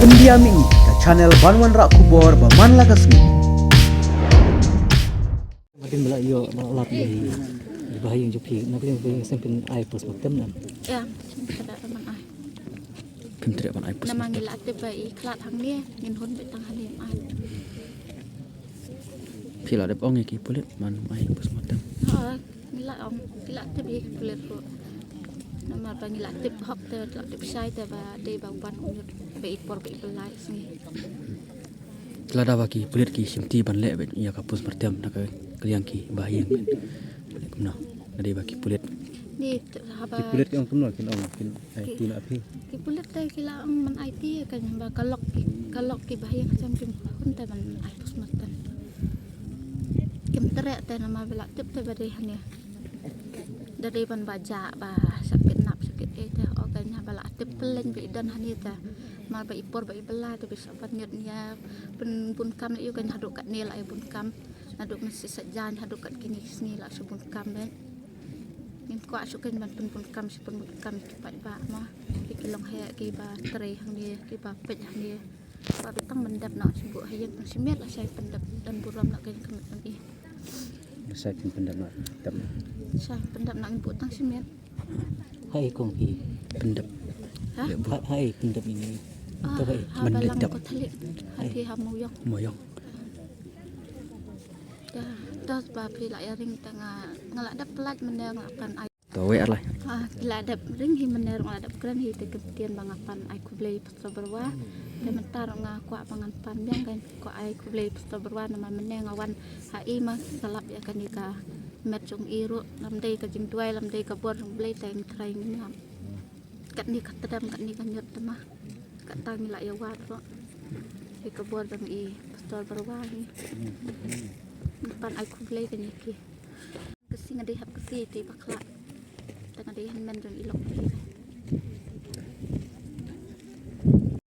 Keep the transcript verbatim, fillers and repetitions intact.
India Mini, ka channel ban wanrah khubor ba man la ka sngi. Martin ba la ïoh, ba la lap ïa i, i ba ha ïing jong phi, na ka liang ba ïing sem phin ai postmortem ne? Ïa, phim treh ban ai. Phim treh ban ai postmortem. Namar ngi la tip ba i khlad hangne, ngin hun beit tang hangne ban ai. Phi la dep ong ïa ki pulit ban ai postmortem? Ha, ngi la ong, ngi la tip ïa ki pulit ruh. Namar ba ngi la tip hok te, la tip shai te ba dei ba u wan u ñiut ba i por ba i bylla ïa ka sngi. Te lada ba ki pulit ki shim ti ban leh beit ïa ka postmortem na ka liang ki ba ha ïing, kumno? Lada ba ki pulit. Ni te haba ki pulit ki ong kumno, kin ong kin ai ti na phi? Ki pulit te ki la ong ban ai ti, ka ba ka lok ki, ka lok ki ba ha ïing ka jam kim hun te ban ai postmortem. Kim treh te namar ba la tip te ba dei hangne. Da dei ban ba jah ba sha kidnap sha kit ei te, o ka nya ba la tip pyllein ba i don hangne te. Namar ba i por ba i bylla te ba i shu ban ñiut nia pynbun kam ïa u, ka nya haduh katne la ïa bun kam. Naduh mynshisha jan haduh kat kine ki sngi la shu bun kam beit. Ngim kwah shu keiñ ban pynbun kam, shu pynbun kam ïa ki paidbah mo. Ki, ki long heh ki ba trei hangne, ki ba peit hangne. Ba beit tang ban dep noh, shu buh ha ïing tang shi miet la shai pyndep, don burom noh keiñ ka miet jong i. Shai pyndep noh, dep noh. Shai pyndep noh, ngin buh tang shi miet. Haei kong phi pyndep? Ha? Ha, haei pyndep ïa ngi? Ah, to haei? Ha Balang Kothali. Ha phi ha Mawïong. Mawïong. Da, da ba phi la ïaring te nga, nga la dep pyllait mynne nga pan ai. To wei ar lai. Ah, phi la dep ring hi mynne ruh nga la dep kren hi te ktien ba nga pan ai khublei Pastor Barwa. Te mynta ruh nga kwah ba ngan pan biang, nga kwah ai khublei Pastor Barwa namar mynne nga wan ha i ma sa lap ïa kane ka met jong i ruh, lam dei ka jingduwai, lam dei ka bor jong U Blei te ngi trai ngi ñiam. Katne ka tdem, katne ka ñiut te ma. Kata ngi la ïa wad ruh. Hi ka bor jong i Pastor Barwa hi. Ngi pan ai khublei kane ki. Ka sngi nga dei hap ka sngi te ba khlad. Te nga dei hynmen jong i lok.